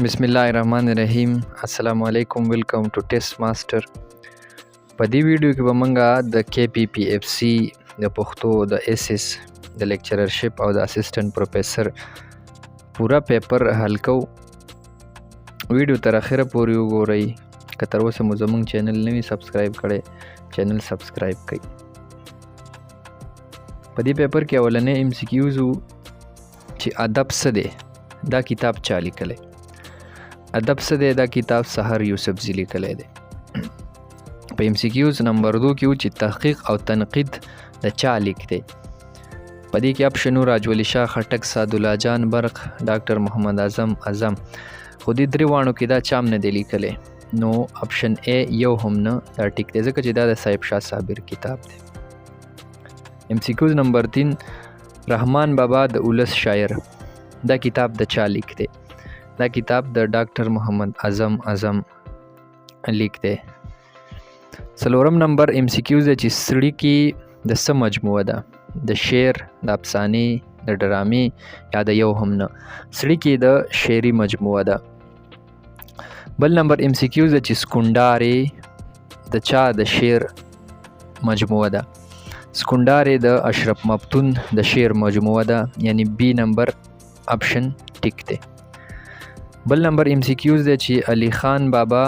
بسم الله الرحمن الرحیم. السلام علیکم. Welcome to Test Master. په دې ویډیو کې به مونږه د کې پی پی اف سی د پښتو د اس اس د لیکچررشپ او د اسسټنټ پروفیسر پورا پیپر حل کوو. ویډیو تر اخره پورې وګورئ. که تر اوسه مو زمونږ چینل نه وي سبسکرایب کړی، چینل سبسکرایب کړئ. په دې پیپر کې اولنې ایم سی کیوز چې ادب څه دی، دا کتاب چا لیکلی؟ ادب څه دی، دا کتاب سحر یوسفزي لیکلی دی. په ایم سی کیوز نمبر 2 کې و چې تحقیق او تنقید د چا لیک دی؟ په دې کې اپشنو راج ولي شاه خټک، سعدالله جان برق، ډاکټر محمد اعظم اعظم. خو دې درې واڼو کې دا چا هم نه دی لیکلی، نو اپشن ای یو هم نه، دا ټیک دی، ځکه چې دا د صاحب شاه صابر کتاب دی. ایم سی کیوز نمبر 3، رحمان بابا د اولس شاعر، دا کتاب د چا لیک دی؟ دا کتاب د ډاکټر محمد اعظم اعظم لیک دی. څلورم نمبر ایم سی کیوز چې سړی کې د څه مجموعه ده؟ د شعر، د افسانې، د ډرامې یا د یو هم نه؟ سړی کې د شعري مجموعه ده. بل نمبر ایم سی کیوز چې سکونډارې د چا د شعر مجموعه ده؟ سکونډارې د اشرف مفتون د شعر مجموعه ده، یعنی بی نمبر اپشن ټیک دی. بل نمبر ایم سی کیوز دی چې علي خان بابا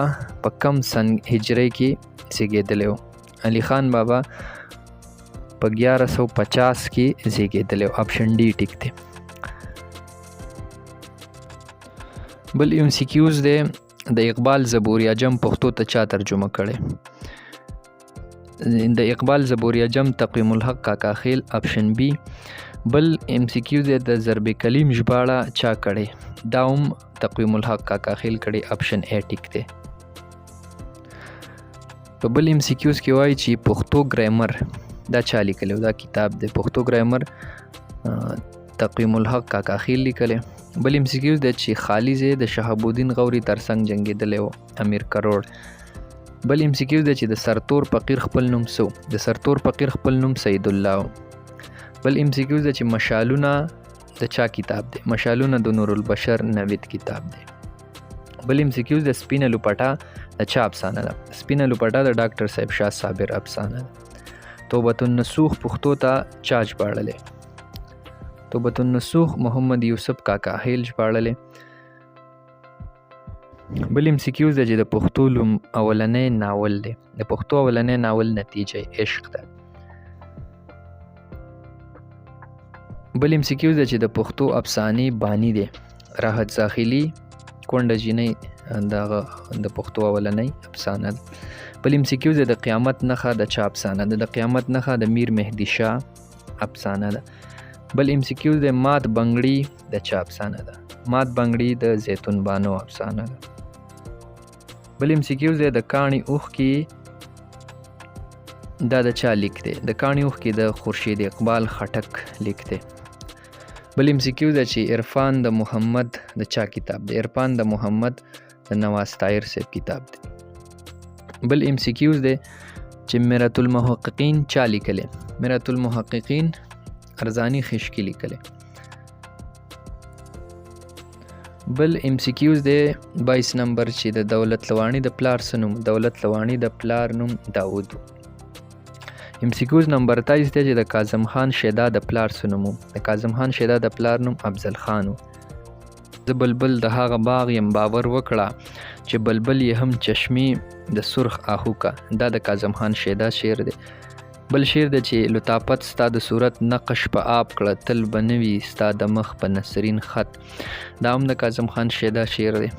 په کم سن هجري کې زیږېدلی و؟ علي خان بابا په 1150 کې زیږېدلی و، اپشن ډي ټیک دی. بل ایم سی کیوز دی، د اقبال زبوري عجم پښتو ته چا ترجمه کړی؟ د اقبال زبوري عجم تقویم الحق کاکاخیل، اپشن بی. بل ایم سی کیو دی، د ضرب کلیم ژباړه چا کړې؟ دا هم تقویم الحق کاکاخیل کړې، اپشن ای ټیک دی. په بل ایم سی کیوز کې وایي چې پښتو ګرامر دا چا لیکلی؟ دا کتاب دی، پښتو ګرامر تقویم الحق کاکاخیل لیکلی. بل ایم سی کیوز دی چې خالي ځای د شهاب الدین غوري ترڅنګ جنګېدلی و، امیر کروړ. بل ایم سی کیوز دی چې د سرتور فقیر خپل نوم څه و؟ د سرتور فقیر خپل نوم سعید الله و. بل ایم سی کیوز دی چې مشالونه د چا کتاب دی؟ مشالونه د نور البشر نوید کتاب دی. بل ایم سی کیوز د سپینه لوپټه د چا افسانه ده؟ سپینه لوپټه د ډاکټر صاحب شاه صابر افسانه ده. توبة النصوح پښتو ته چا ژباړلې؟ توبة النصوح محمد یوسف کاکاخیل ژباړلې. بل ایم سی کیوز دی چې د پښتو لوم اولنی ناول دی. د پښتو اولنی ناول نتیجه عشق ده. بل ایم سی کیوز دی چې د پښتو افسانې بانی دی، راحت زاخیلي، کونډه جینۍ دغه د پښتو اولنۍ افسانه ده. بل ایم سی کیوز دی د قیامت نښه د چا افسانه ده؟ د قیامت نښه د میر مهدي شاه افسانه ده. بل ایم سی کیوز دی، مات بنګړي د چا افسانه ده؟ مات بنګړي د زیتون بانو افسانه ده. بل ایم سی کیوز دی د کاڼي اوښکې دا د چا لیک دی؟ د کاڼي اوښکې د خورشید اقبال خټک لیک دی. بل ایم سی کیوز دی چې عرفان د محمد د چا کتاب دی؟ عرفان د محمد د نواز طاهر صاحب کتاب دی. بل ایم سی کیوز دی چې میرات المحققین چا لیکلی؟ میرات المحققین ارزانی خشکی لیکلی. بل ایم سی کیوز دی 22 نمبر چې د دولت لواڼي د پلار څه نوم؟ دولت لواڼي د پلار نوم داود. ایم سی کیوز نمبر 23 دی چې د کاظم خان شیدا د پلار څه نوم؟ د کاظم خان شیدا د پلار نوم افضل خان و. زه بلبل د هغه باغ یم، باور وکړه چې بلبل یې هم چشمې د سرخ آهو کا، دا د کاظم خان شیدا شعر دی. بل شعر دی چې لطافت ستا د صورت نقش په آب کړه، تل به نه وي ستا د مخ په نسرین خط، دا هم د کاظم خان شیدا شعر دی.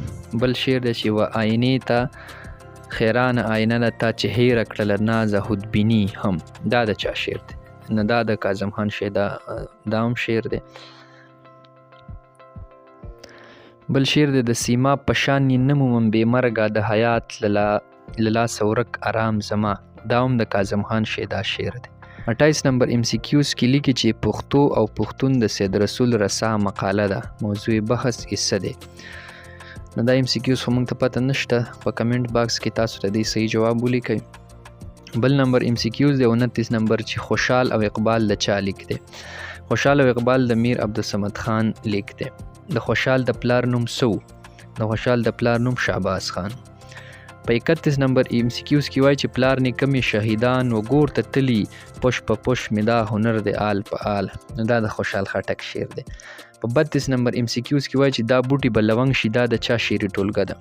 بل شعر دی چې و آینې ته خیرانه آینه ده تا چې هېره کړله نازه هودبیني هم، دا د چا شعر دی؟ نه، دا د کاظم خان شیدا دا هم شعر دی. بل شعر دی د سیما په شان یې نه مومم بې مرګه، د حیات له لاسه ورک ارام زما، دا هم د کاظم خان شیدا شعر دی. 28 نمبر ایم سی کیوز کې لیکي چې پښتو او پښتون د سید رسول رسا مقاله ده، موضوع بحث یې څه دی؟ نو دا ایم سی کیوز خو موږ ته پته نشته، په کمنټ باکس کې تاسو ته دې صحیح جواب ولیکئ. بل نمبر ایم سی کیوز دی 29 نمبر چې خوشحال او اقبال د چا لیک دی؟ خوشحال او اقبال د میر عبدالصمد خان لیک دی. د خوشحال د پلار نوم څه و؟ د خوشحال د پلار نوم شهباز خان. په 31 نمبر ایم سی کیوز کې وایي چې پلار نیکه مې شهیدان و ګور ته تلي، پش په پش مې دا هنر دی آل په آل. نو دا د خوشحال خټک شعر دی. په 32 نمبر ایم سی کیوز کې وایي چې دا بوټي به لونګ شي، دا د چا شعري ټولګه ده؟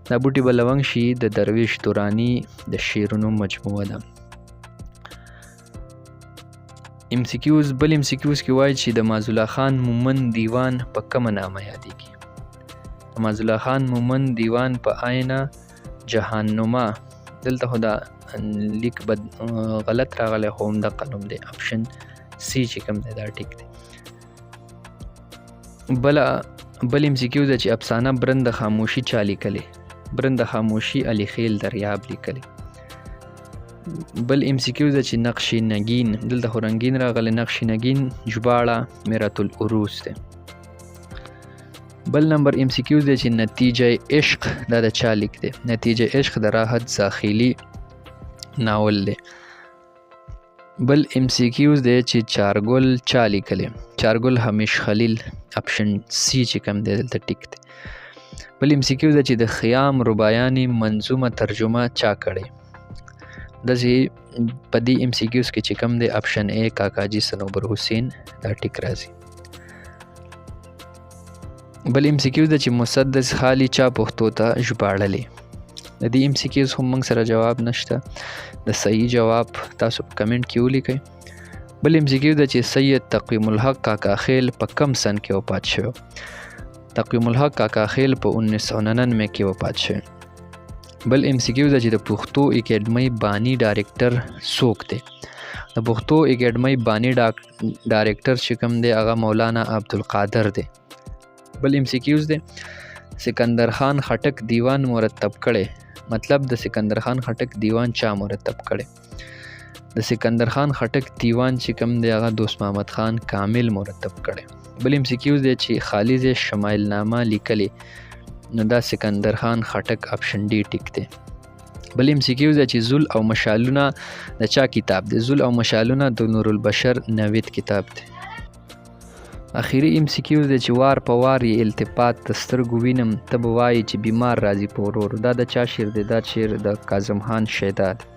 دا بوټي به لونګ شي د درویش دوراني د شعرونو مجموعه ده. ایم سی کیوز بل ایم سی کیوز کې وایي چې د مازولا خان مومند دیوان په کومه نامه یادېږي؟ د مازولا خان مومند دیوان په آینه جهان نما. دلته خو دا لیک بد غلط راغلی، خو همدغه نوم دی، اپشن سی چې کوم دی دا ټیک دی. بل ایم سی کیو ده چې افسانه برند خاموشي چا لیکلې؟ برند خاموشي علي خیل دریاب لیکلې. بل ایم سی کیو ده چې نقش نګین، دلته خو رنګین راغلی، نقش نګین ژباړه میرات العروس دی. بل نمبر ایم سی کیو ده چې نتیجه عشق دا د چا لیک دی؟ نتیجه عشق د راحت زاخیلي ناول دی. بل ایم سی کیوز دی چې چارګل چا لیکلی؟ چارګل همیش خلیل، اپشن سی چې کوم دی دلته ټیک دی. بل ایم سی کیوز دی چې د خیام ربایانې منظومه ترجمه چا کړې؟ داسې په دې ایم سی کیوز کې چې کوم دی اپشن ای کاکاجي صنوبر حسین دا ټیک راځي. بل ایم سی کیوز دی چې مسدس خالی چا پښتو ته ژباړلې؟ د دې ایم سی کیوز هم موږ سره جواب نشته، د صحیح جواب تاسو په کمنټ کې ولیکئ. بل ایم سی کیو ده چې سید تقویم الحق کاکا خیل په کم سن کې وفات شو؟ تقویم الحق کاکا خیل په 1999 کې وفات شو. بل ایم سی کیو ده چې د پښتو اکیډمۍ بانی ډایریکټر څوک دی؟ د پښتو اکیډمۍ بانی ډایریکټر چې کوم دی هغه مولانا عبدالقادر دی. بل ایم سی کیوز دی سکندر خان خټک دیوان مرتب کړی، مطلب د سکندر خان خټک دیوان چا مرتب کړی؟ د سکندر خان خټک دیوان چې کوم دی هغه دوست محمد خان کامل مرتب کړی. بل ایم سی کیوز دی چې خالیز شمایل نامه لیکلې، نو دا سکندر خان خټک اپشن ډي ټیک دی. بل ایم سی کیوز دی چې زول او مشالونه د چا کتاب دی؟ زول او مشالونه د نورالبشر نوید کتاب دی. اخیری ایم سی کیوز دی چې وار په وار یې التفات د سترګو وینم، ته به وایې چې بیمار راځي په ورور. دا د چا شعر دی؟ دا شعر د کاظم خان شیدا دی.